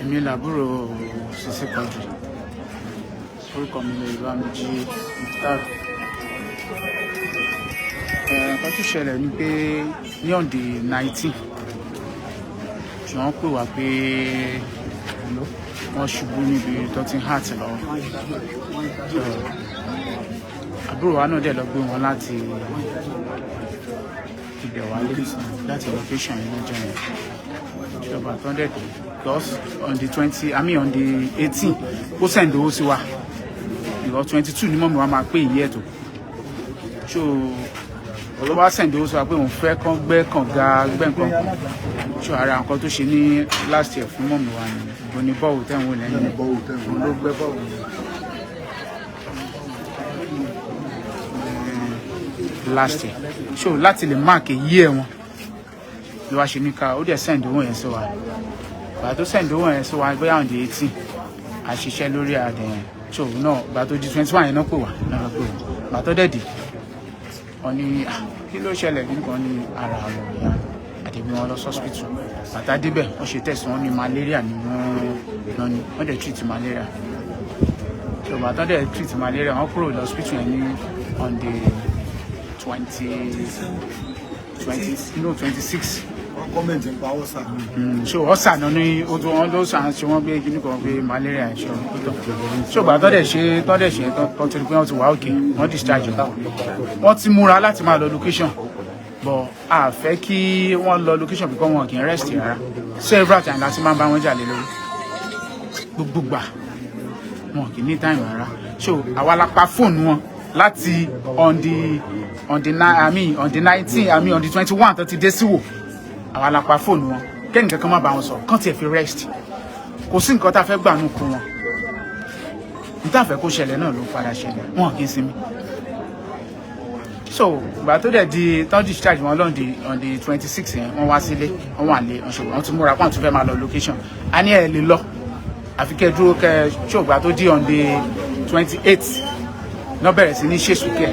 Èmi làbúrò Sisi Quadri. Orúkọ mi ni Ìbámijì Mukhtar. Nǹkan tó ṣẹlẹ̀ ni pé ní on the 19 tí wọ́n pè wá pé wọ́n ṣubú níbi tó ti ń act lọ́wọ́. So, àbúrò wa náà dẹ̀ lọ gbé wọn láti ibẹ̀ wálé láti location yẹn lọ́jọ́ yẹn. Ìjọba tó ń dẹ̀ dé because on the 20, I mean on the 18, ó send owó sí wa because 22 ni mummy wa máa pé ìyí ẹ̀ tó. So ó wá send owó sí wa pé òun fẹ́ kán gbẹ́ kànga, gbẹ́ nǹkan kan. So ara nǹkan tó ṣe ní last year fún mummy wa ni òní borehole tẹ̀wọ̀n lẹ́yìn, òun ló gbẹ́ borehole last year. So láti lè mark èyí ẹ̀ wọn ló wá ṣe ní ká ó dẹ̀ send owó yẹn sí wa. Ìgbà tó send owó yẹn sí wa, bóyá on the 18, a ṣiṣẹ́ lórí àdẹ̀ yẹn. So náà ìgbà tó di 21 yẹn náà pè wá náà lọ pè wá. Ìgbà tó dẹ̀ dé, wọ́n ní, "Ah, kí ló ṣẹlẹ̀?" Nǹkan ní ara àwọn ìyá àdébí wọn lọ hospital. Bàtà débẹ̀, wọ́n ṣe test, wọ́n ní malaria ni wọ́n náà ní. Wọ́n dẹ̀ treat malaria. So bàtà dẹ̀ treat malaria, wọ́n kúrò lọ hospital yẹn ní on the twenty twenty, no, 26. Wọ́n comment nípa ulcer. So ulcer náà ní ó tó wọn ló sàn ṣe wọ́n gbé kíní kan pé malaria ẹ̀ ṣe ó tọ̀. So gbà tọ́ dẹ̀ ṣe tọ́ tó di pé wọ́n ti wà òkè, wọ́n discharge wọn. Wọ́n ti múra láti máa lọ location, but a fẹ́ kí wọ́n lọ location because wọn kì í rest rárá. Several times láti máa ń bá wọn jà lé lórí. Gbogbo gbà wọn kì í ní time rárá. So àwa la pa fóònù wọn láti on the nine, I mean on the 19, I mean on the 21 tó ti dé síwò. Àwa la pa fóònù wọn kẹ́ni kankan má bá wọn sọ, kán tiẹ̀ fi rest. Kò sí nǹkan tá a fẹ́ gbà nù kú wọn. Ní tá a fẹ́ kó ṣẹlẹ̀ náà ló padà ṣẹlẹ̀. Wọn kì í sinmi. So ìgbà tó dẹ̀ di tán discharge wọn lọ́n di on the 26 yẹn, wọ́n wá sílé, wọ́n wà lé ọ̀ṣọ́, wọ́n ti múra pọ́n tún fẹ́ máa lọ location. A ní ẹ̀ lè lọ, àfi kẹ́ dúró kẹ́. Ṣó ìgbà tó di on the 28 náà bẹ̀rẹ̀ sí ní ṣe ìsúkẹ́.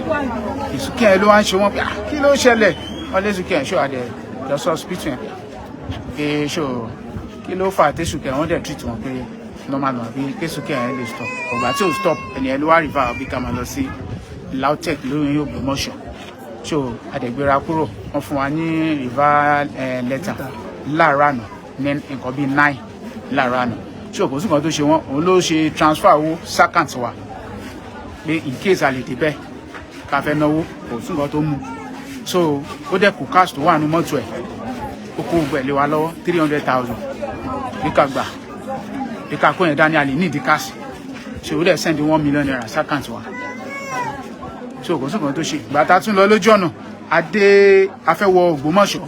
Ìsúkẹ́ yẹn ló wá ń ṣe wọ́n pé, "Ah, kí ló ṣẹlẹ̀?" Wọ́n lé ìsúkẹ́ yẹn. Ṣó àdẹ̀ lọ sí hospital yẹn pé ṣó kí ló fà tẹ́sùkẹ́. Wọ́n dẹ̀ treat wọn pé normal normal, bí késùkẹ́ yẹn lè stop. Ọ̀gbà tí ò stop, ẹni ẹ ló wá refer bí ká máa lọ sí LAUTECH lóyún Ògbómọ̀ṣọ́. So àdẹ̀gbéra kúrò, wọ́n fún wa ní refer letter láàárọ̀ àná ní nǹkan bíi 9 láàárọ̀ àná. So kò sí nǹkan tó ṣe wọ́n. Òun ló ṣe transfer owó sí account wa pé in case a lè débẹ̀ ká fẹ́ náwó. Kò sí nǹkan tó mú. So ó dẹ̀ kó cash tó wà ní mọ́tò ẹ̀, ó kó gbogbo ẹ̀ lé wa lọ́wọ́, 300,000, bí ká gbà, bí ká kó yẹn dání, a lè ní ìdí cash. So ó dẹ̀ send ₦1 million sí account wa. So kò sí nǹkan tó ṣe. Ìgbà tá a tún lọ lójú ọ̀nà adé afẹ́wọ̀ Ògbómọ̀ṣọ́,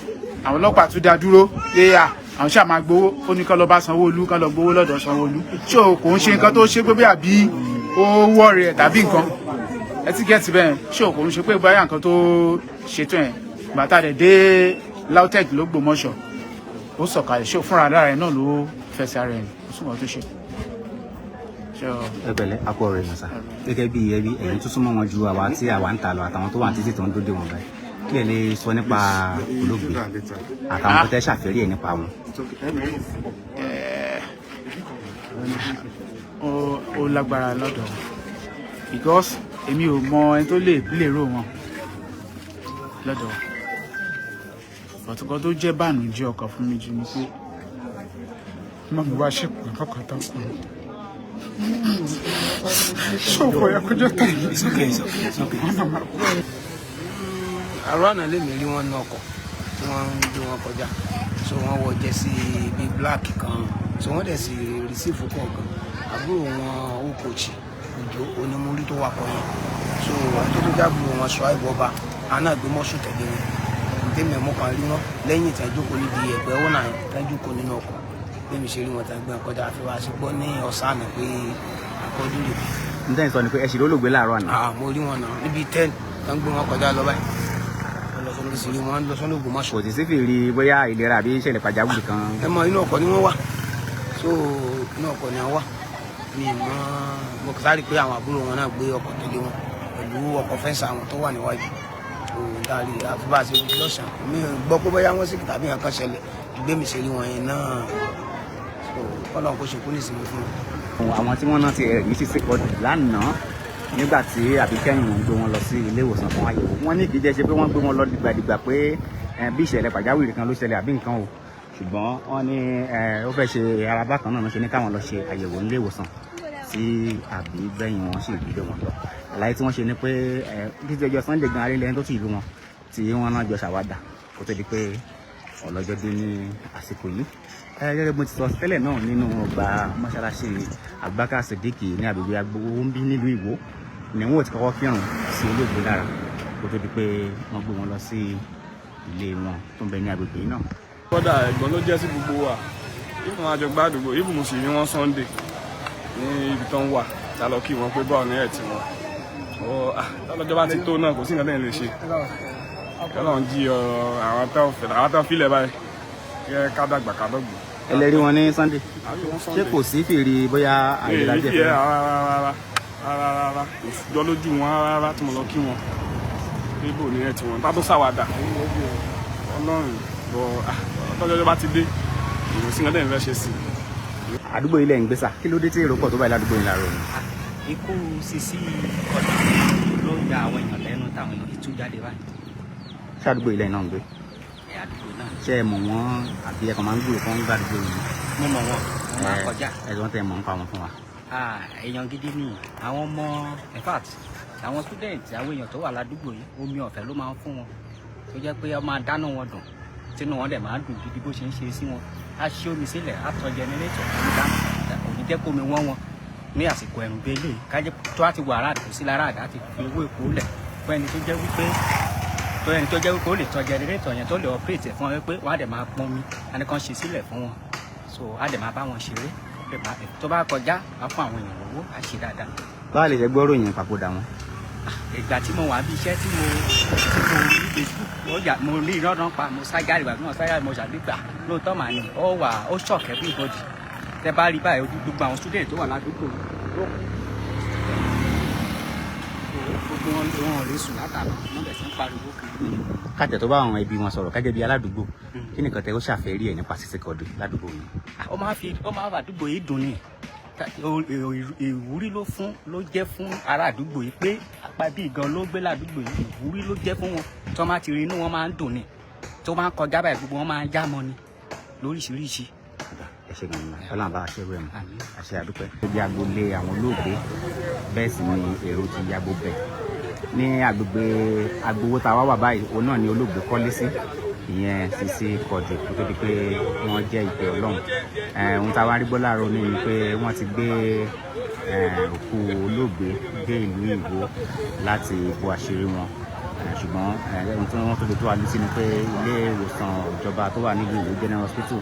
àwọn ọlọ́pàá tún dá dúró pé à àwọn ṣáà máa gbowó. Ó ní kán lọ bá Sanwó-Olú, kán lọ gbowó lọ́dọ̀ Sanwó-Olú. So kò ń ṣe nǹkan tó ṣe pé bí àbí ó wọ́ọ̀rẹ̀ ẹ̀ tàbí nǹkan ẹ ti gẹ́tì bẹ́ẹ̀. So kò ń ṣe pé báyà nǹkan tó ṣètò ẹ̀. Ìgbà tá a dẹ̀ dé LAUTECH l'Ógbómọ̀ṣọ́, ó sọ̀kalẹ̀. So fúnra lára ẹ̀ náà ló fẹsẹ̀ ara ẹ̀. Kò sí nǹkan tó ṣe. So Ẹ pẹ̀lẹ́, akọ rẹ nà sá. Gẹ́gẹ́ bí ẹbí, ẹ̀yin tó súnmọ́ wọn ju àwa tí àwa ń ta lọ àtàwọn tó wà ní títì tó ń dóde wọn báyìí, kí ẹ lè sọ nípa olóògbé àtàwọn tó tẹ́ ṣàfẹ́rí ẹ̀ nípa wọn? Ó lágbára lọ́dọ̀ wọn because èmi ò mọ ẹni tó lè lè rò wọn lọ́dọ̀ wọn. But nǹkan tó jẹ́ bànújẹ́ ọkàn fún mi jù ni pé mummy wá ṣèpè lọ́kàn tó kù. Ṣòfò yẹ kó jẹ́ tẹ̀yìn. It's okay, it's okay, it's okay. Wọ́n náà máa kú. Àárọ̀ àná lèmi rí wọn ní ọkọ̀ tí wọ́n ń gbé wọn kọjá. So wọ́n wọ jersey bíi black kan. So wọ́n dẹ̀ sì receive kọ̀ọ̀kan. Àbúrò wọn ó kòchì òjò onímúrí tó wakọ̀ yẹn. So àwọn tó tó jábúrò wọn sọ àìbọ̀ba àwọn náà gbé mọ́sùn tẹ̀lé wọn. Tèmi mú kan rí wọn lẹ́yìn tí wọ́n jókòó níbi ẹ̀gbẹ́ wọn náà tí wọ́n jókòó nínú ọkọ̀. Bẹ́ẹ̀ mi ṣe rí wọn tí wọ́n gbé wọn kọjá, àfi wá sí gbọ́ ní ọ̀sán àná pé àkọ́jú rè. N tẹ́ ń sọ ni pé ẹ ṣì rí olóògbé láàárọ̀ àná? Ah, mo rí wọn náà níbi 10 tí wọ́n gbé wọn kọjá lọ báyìí. Wọ́n lọ sọ́nà sí rí wọn lọ sọ́nà Ògbómọ̀ṣọ́. Kò sì sí fèrè bóyá ìlera àbí ìṣẹ̀lẹ̀ pàjáwìrì kan? Ẹ mọ, inú ọkọ̀ ni wọ́n wà. So inú ọkọ̀ ni wọ́n wà. Mi mọ, mo kò sáré pé àwọn àbúrò wọn náà gbé ọkọ̀ tẹ̀lé wọn pẹ̀lú ọkọ̀ fẹ́ǹsì àwọn tó wà níwájú. So dárí àfi bá a ṣe rí lọ́sàn-án, mi ò gbọ́ pé bóyá wọ́n sì tàbí nǹkan ṣẹlẹ̀. Gbé mi ṣe rí wọn yẹn náà. So Kọ́lọ́run kó ṣekú nísìnyí fún wọn. Àwọn tí wọ́n náà ti rí Sisi Quadri lánàá nígbà tí àbíkẹ́yìn wọn gbé wọn lọ sí ilé ìwòsàn fún àyẹ̀wò, wọ́n ní kì í jẹ́ ṣe pé wọ́n gbé wọn lọ dìgbàdìgbà pé bí ìṣẹ̀lẹ̀ pàjáwìrì kan ló ṣẹlẹ̀ àbí nǹkan o, ṣùgbọ́n wọ́n ní ó fẹ́ ṣe ara bákan náà ló ṣe ní káwọn lọ ṣe àyẹ̀wò nílé ìwòsàn tí àbígbẹ̀yìn wọn sì gbé wọn lọ. Àlàyé tí wọ́n ṣe ni pé títí ọjọ́ Sunday gan arílẹ̀ ẹni tó ti ìlú wọn tí wọ́n náà jọ ṣàwádà kó tó di pé ọlọ́jọ́ dé ní àsìkò yìí. Gẹ́gẹ́ bí mo ti sọ tẹ́lẹ̀ náà, nínú ọgbà mọ́ṣáláṣí Abubakar Sidiq ní agbègbè Agbowó ń bí nílùú Ìwó ni wọ́n ti kọ́kọ́ kírun sí olóògbé lára kó tó di pé wọ́n gbé wọn lọ sí ilé wọn tó ń bẹ ní agbègbè náà. Kódà ẹ̀gbọ́n ló jẹ́ sí gbogbo wa, ìfún àjọ gbàdúgbò ìfún mo sì rí wọn Sunday ní ibi tó ń wà tá lọ kí wọn pé báwo ní ẹ̀ tí wọn tọ́lọ́jọ́ bá ti tó náà, kò sí nǹkan tẹ́yìn lè ṣe. Kọ́lọ́n jí àwọn tó fẹ́, àwọn tó filẹ̀ báyìí kẹ́ ká dàgbà ká dọ̀gbò. Ẹ lè rí wọn ní Sunday? Ṣé kò sí fèrè bóyá àìlera èyí díẹ̀ fi ẹ fún wọn? Rárá rárá rárá, kò jọ lójú wọn rárá tí mo lọ kí wọn pé bò ní ẹ̀ tí wọn bá tó ṣàwàdà Ọlọ́run bọ̀. Tọ́jọ́jọ́ bá ti dé, kò sí nǹkan tẹ́yìn fẹ́ ṣe sí i. Àdúgbò ilẹ̀ ń gbé sà, kí ló dé tí èrò pọ̀ tó báyìí ládùúgbò yìí láàárọ̀ ni? Ikú Sisi Quadri ló ya àwọn èèyàn lẹ́nu táwọn èèyàn fi tú jáde báyìí. Ṣé àdúgbò ilẹ̀ náà ń gbé? Ẹ àdúgbò náà. Ṣé ẹ mọ̀ wọ́n àbí ẹ kàn máa ń gbúrò fún gbàdúgbò yìí? Mo mọ̀ wọ́n, wọ́n máa kọjá. Ẹ wọ́n tẹ mọ̀ ń pa wọn fún wa. Ah, èèyàn gidi ni àwọn ọmọ. In fact, àwọn student, àwọn èèyàn tó wà ládùúgbò yìí, omi ọ̀fẹ́ ló máa ń fún wọn, tó jẹ́ pé ó máa dáná wọn dùn, tínú wọn dẹ̀ máa ń dùn gidi bó ṣe ń ṣe sí wọn. Á ṣí omi sílẹ̀, á tan generator, ní dáná, kò ní jẹ́ kó omi wọ́n wọn ní àsìkò ẹ̀rùn bíi eléyìí. Kájẹ́ tó á ti wà aráàdù kò sí lára àdá ti fi owó èkó lẹ̀ fún ẹni tó jẹ́ wípé tó ẹni tó jẹ́ wípé ó lè tan generator yẹn, tó lè operate ẹ̀ fún wọn, wípé wọ́n á dẹ̀ máa pọn mi á ní kàn ṣe sílẹ̀ fún wọn. So á dẹ̀ máa bá wọn ṣeré, ó dẹ̀ máa tó bá kọjá, á fún àwọn èèyàn lówó, á ṣe dáadáa. Báwo lè ṣe gbọ́ ròyìn papòdà wọn? Ìgbà tí mo wà bí iṣẹ́ tí mo rí Facebook, ó yà mo rí irọ́ náà pa, mo sá jáde. Ìgbà tí mo sá jáde, mo ṣàdégbà lóòótọ́ màá ní ó wà ó shock everybody. Tẹ bá rí báyìí, ojú gbogbo àwọn student tó wà ládùúgbò ló gbogbo wọn, wọn ò lè sùn látàná, wọn bẹ̀ sí ń pariwo kiri. Kájẹ tó bá àwọn ẹbí wọn sọ̀rọ̀ kájẹ bí aládùúgbò, kí nìkan tẹ ó ṣàfẹ́rí ẹ̀ nípa Sisi Quadri ládùúgbò yìí? Ó máa fi ó máa fàdúgbò yìí dùn ni. Ìwúrí ló fún ló jẹ́ fún ará àdúgbò yìí pé apá bíi gan ló gbé ládùúgbò yìí. Ìwúrí ló jẹ́ fún wọn. Tí wọ́n máa ti rí, inú wọn máa ń dùn ni. Tó máa ń kọjá báyìí, gbogbo wọn máa ń já mọ́ ni lóríṣiríṣi. Ẹ ṣe gan-an, Ọlọ́run bá a ṣe rẹ̀ mọ́. Àmín. Àṣẹ àdúpẹ́. Ó jẹ́ agboolé àwọn olóògbé, bẹ́ẹ̀ sì ni èrò ti yàgò bẹ̀ ní agbègbè Agbowó tá a wá wà báyìí. Òun náà ni olóògbé kọ́lé sí, ìyẹn Sisi Quadri, kó tó di pé wọ́n jẹ́ ìpè Ọlọ́run. Ohun tá a wá rí gbọ́ láàárọ̀ ní ni pé wọ́n ti gbé òkú olóògbé dé ìlú Ìwó láti bo àṣírí wọn. Ṣùgbọ́n ohun tí wọ́n tó fi tó wa létí ni pé ilé ìwòsàn ìjọba tó wà nílùú Ìwó, General Hospital,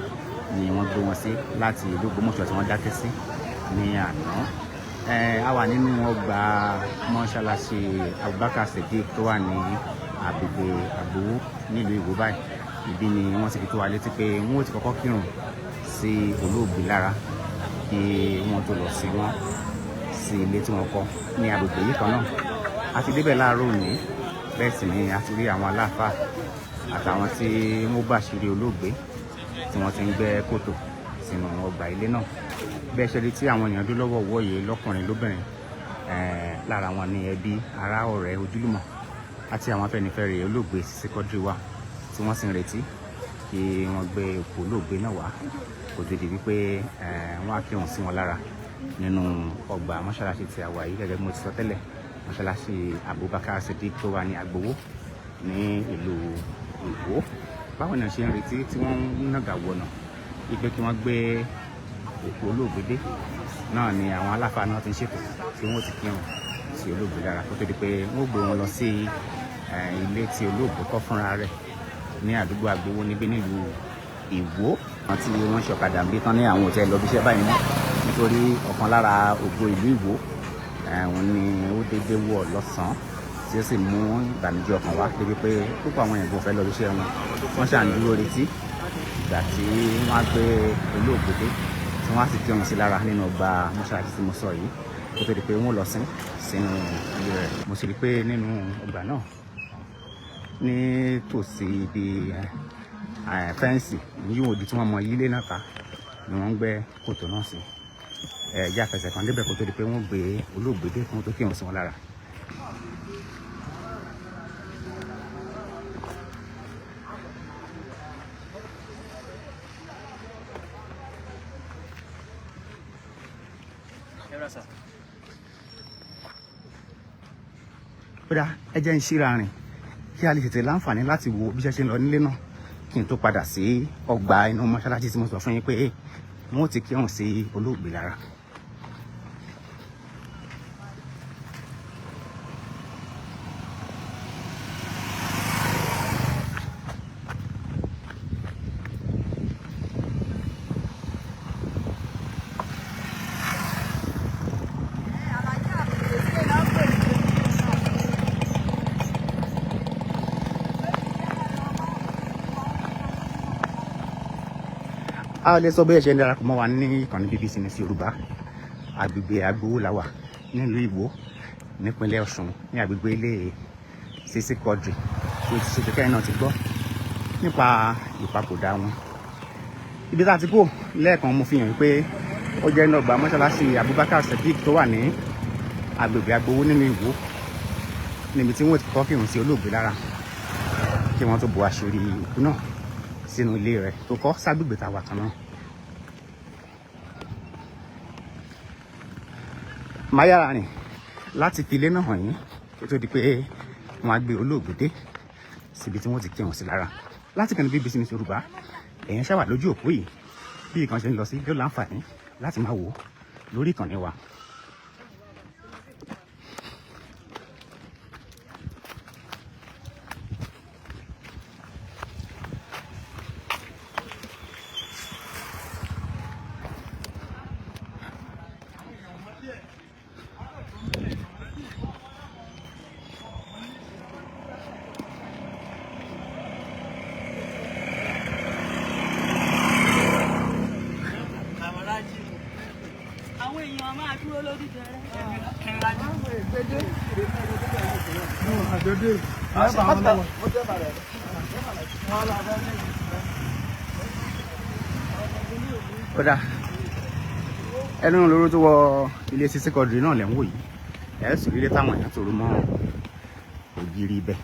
ni wọ́n gbé wọn sí láti ìlú Ògbómọ̀ṣọ́ tí wọ́n dákẹ́ sí ní àná. A wà nínú ọgbà mọ́ṣáláṣí Abubakar Sadiq tó wà ní agbègbè Àgbòwó nílùú Ìwó báyìí. Ibi ni wọ́n ti fi tó wa létí pé wọ́n ó ti kọ́kọ́ kírun sí olóògbé lára kí wọ́n tó lọ sí wọn sí ilé tí wọ́n kọ́ ní agbègbè yìí kan náà. A ti débẹ̀ láàárọ̀ òní, bẹ́ẹ̀ sì ni a ti rí àwọn aláàfáà àtàwọn tí wọ́n bá ṣírí olóògbé tí wọ́n ti ń gbẹ́ kòtò sínú ọgbà ilé náà. Bẹ́ẹ̀ ṣe rí tí àwọn èèyàn dúró lọ́wọ́ wọ́yè, lọ́kùnrin lóbìnrin, lára wọn ní ẹbí, ará, ọ̀rẹ́, ojúlùmọ̀ àti àwọn Afẹ́nifẹ́re olóògbé Sisi Quadri wà, tí wọ́n sì ń retí kí wọ́n gbé òkú olóògbé náà wá kó tó di wípé wọ́n á kírun sí wọn lára nínú ọgbà mọ́ṣáláṣí tí a wà yìí. Gẹ́gẹ́ bí mo ti sọ tẹ́lẹ̀, mọ́ṣáláṣí Abubakar Sadiq tó wà ní Agbowó ní ìlú Ìwó. Báwo ni wọ́n ṣe ń retí tí wọ́n ń nàgà wọ̀nà wípé kí wọ́n gbé òkú olóògbé dé náà ni àwọn aláfa náà ti ń ṣètò tí wọ́n ti kírun sí olóògbé lára kó tó di pé wọ́n gbé wọn lọ sí ilé tí olóògbé kọ́ fúnra rẹ̀ ní àdúgbò Agbowó níbí nílùú Ìwó. Wọn tí wọ́n ṣọ̀kadà ń bí tán ní àwọn òtẹ́ lọ bí iṣẹ́ báyìí mọ́, nítorí ọ̀kan lára ògo ìlú Ìwó òun ni ó déédéé wọ̀ lọ́sàn-án, tí ó sì mú ìbànújẹ́ ọkàn wá débi pé púpọ̀ àwọn èèyàn kò fẹ́ lọ bí iṣẹ́ wọn. Wọ́n ṣà ń dúró retí ìgbà tí wọ́n á gbé olóògbé dé, tí wọ́n á sì kírun sí lára nínú ọgbà mọ́ṣáláṣí tí mo sọ yìí, kó tó di pé wọ́n lọ sín sínú ilé rẹ̀. Mo sì rí i pé nínú ọgbà náà, nítòsí ibi fence yíwọ̀n odi tí wọ́n mọ ilé náà ká. ni wọ́n ń gbẹ́ kòtò náà sí. Ẹ jẹ́ àfẹsẹ̀ kan débẹ̀ kó tó di pé wọ́n gbé olóògbé dé kí wọ́n tó kírun sí wọn lára. Kódà ẹ jẹ́ ń ṣíra rìn kí a lè tètè láǹfààní láti wo bí iṣẹ́ ṣe ń lọ nílé náà kí n tó padà sí ọgbà inú mọ́ṣáláṣí tí mo sọ fún yín pé wọ́n ó ti kírun sí olóògbé lára. A lè sọ bí ẹ ṣe ń darapọ̀ mọ́ wa ní ìkànnì BBC News Yorùbá. Agbègbè Agbowó la wà nílùú Ìwó nípínlẹ̀ Ọ̀ṣun, ní agbègbè ilé Sisi Quadri tí ó ti ṣe kẹ́kẹ́ náà ti gbọ́ nípa ìpapòdà wọn. Ibi tá a ti kó lẹ́ẹ̀kan mo fi hàn pé ó jẹ́ inú ọgbà mọ́ṣáláṣí Abubakar Sadiq tó wà ní agbègbè Agbowó nínú Ìwó, níbi tí wọ́n ti kọ́ kírun sí olóògbé lára kí wọ́n tó bo àṣírí òkú náà sínú ilé rẹ̀ tó kọ́ ságbègbè tá a wà kan náà. Máa yára rìn láti fi ilé náà hàn yín kó tó di pé wọ́n á gbé olóògbé dé síbi tí wọ́n ti kírun sí lára. Láti kàn ní BBC News Yorùbá, èèyàn ṣàwà lójú òpó yìí bí ìkan ṣe ń lọ sí yóò láǹfààní láti máa wò ó lórí ìkànnì wa. Àwọn èèyàn máa dúró lórí jẹrẹ. Kódà ẹnu lóró tó wọ ilé Sisi Quadri náà lẹ́ ń wò yìí, ẹ̀ sì rí ilé táwọn èèyàn tòrò mọ́ ògiri ibẹ̀.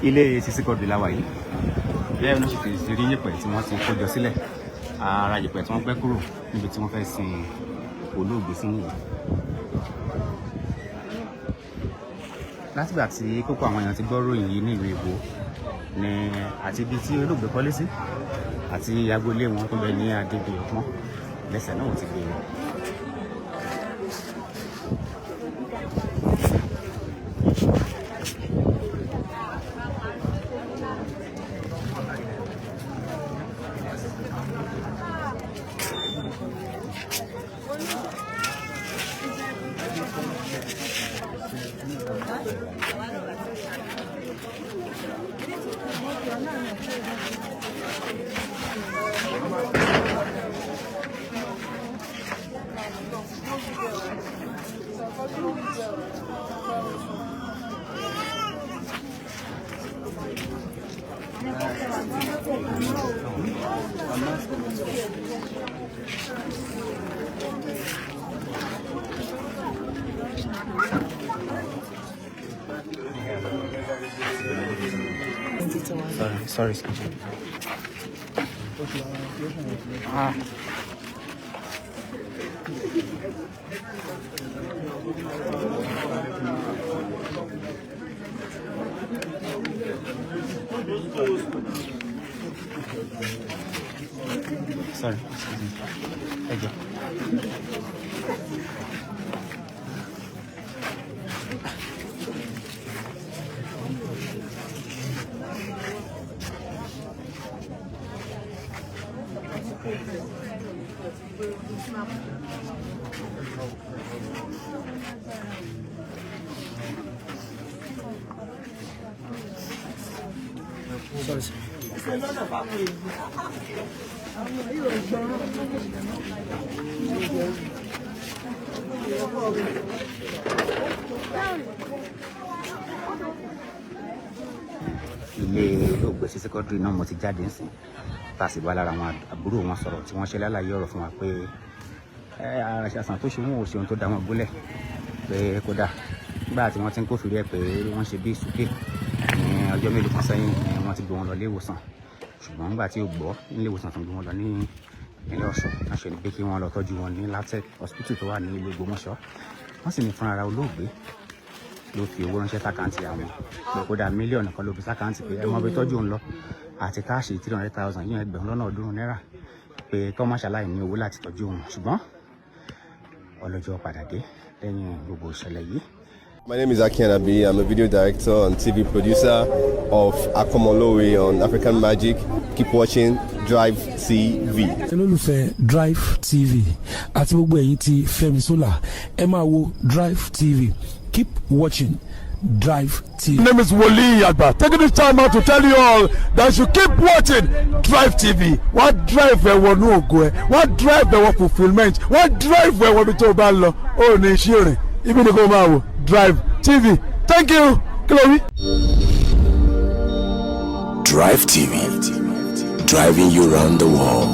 Ilé Sisi Quadri la wà yìí. Bẹ́ẹ̀ ló sì fi rí yẹ̀pẹ̀ tí wọ́n ti kó jọ sílẹ̀, ara yẹ̀pẹ̀ tí wọ́n gbẹ́ kúrò níbi tí wọ́n fẹ́ sin olóògbé sí nìyí. Látìgbà tí kókó àwọn èèyàn ti gbọ́ ròyìn yìí nílùú Ìwó ní àti ibi tí olóògbé kọ́lé sí àti agboolé wọn tó bẹ ní Adébíyì Ọpọ́n lẹ́sẹ̀ náà ò ti gbé wọn. Sorry, sorry, excuse me. Ah. Sorry, excuse me. Ẹ jọ̀ọ́. Sorry, sir. Ilé olóògbé Sisi Quadri náà mo ti jáde nsìn, tá a sì bá lára àwọn àbúrò wọn sọ̀rọ̀, tí wọ́n ṣe lálàyé ọ̀rọ̀ fún wa pé àṣàṣàn tó ṣe wọn ò ṣe ohun tó dá wọn gúnlẹ̀, pé kódà nígbà tí wọ́n ti ń kófìrí ẹ̀ pé wọ́n ṣe bí ìsúkè ní ọjọ́ mélòó kan sẹ́yìn ni wọ́n ti gbé wọn lọ ilé ìwòsàn, ṣùgbọ́n nígbà tí ó gbọ́ nílé ìwòsàn tó ń gbé wọn lọ ní ìpínlẹ̀ Ọ̀ṣun, wọ́n ṣe ni pé kí wọ́n lọ tọ́jú wọn ní LASUTH Hospital tó wà ní ìlú Ògbómọ̀ṣọ́. Wọ́n sì ní fúnra olóògbé ló fi owó ránṣẹ́ s'account àwọn, pé kódà 1 million ló fi s'account, pé ẹ mọ bí tọ́jú òun lọ, àti cash 300,000 yíyan 300,000 náírà, pé kọ́ má ṣàlàyé ní owó láti tọ́jú òun, ṣùgbọ́n ọlọ́jọ́ padà dé lẹ́yìn gbogbo ìṣẹ̀lẹ̀ yìí. My name is Aki Anabi. I'm a video director and TV producer of Akomolowe on African Magic. Keep watching Drive TV. Olólùfẹ́ Drive TV àti gbogbo ẹ̀yin tí Fẹ́mi Sola, ẹ máa wo Drive TV. Keep watching Drive TV. My name is Wole Agba. Taking this time out to tell you all that you keep watching Drive TV. Wọ́n drive ẹ wọnú ògo ẹ, wọ́n drive ẹ wọ fulfilment, wọ́n drive ẹ wọ ibi tó o bá ń lọ. Ó ní iṣẹ́ rìn, ibi ni kò máa wò Drive TV. Thank you. Kí ló wí? Drive TV, driving you round the world.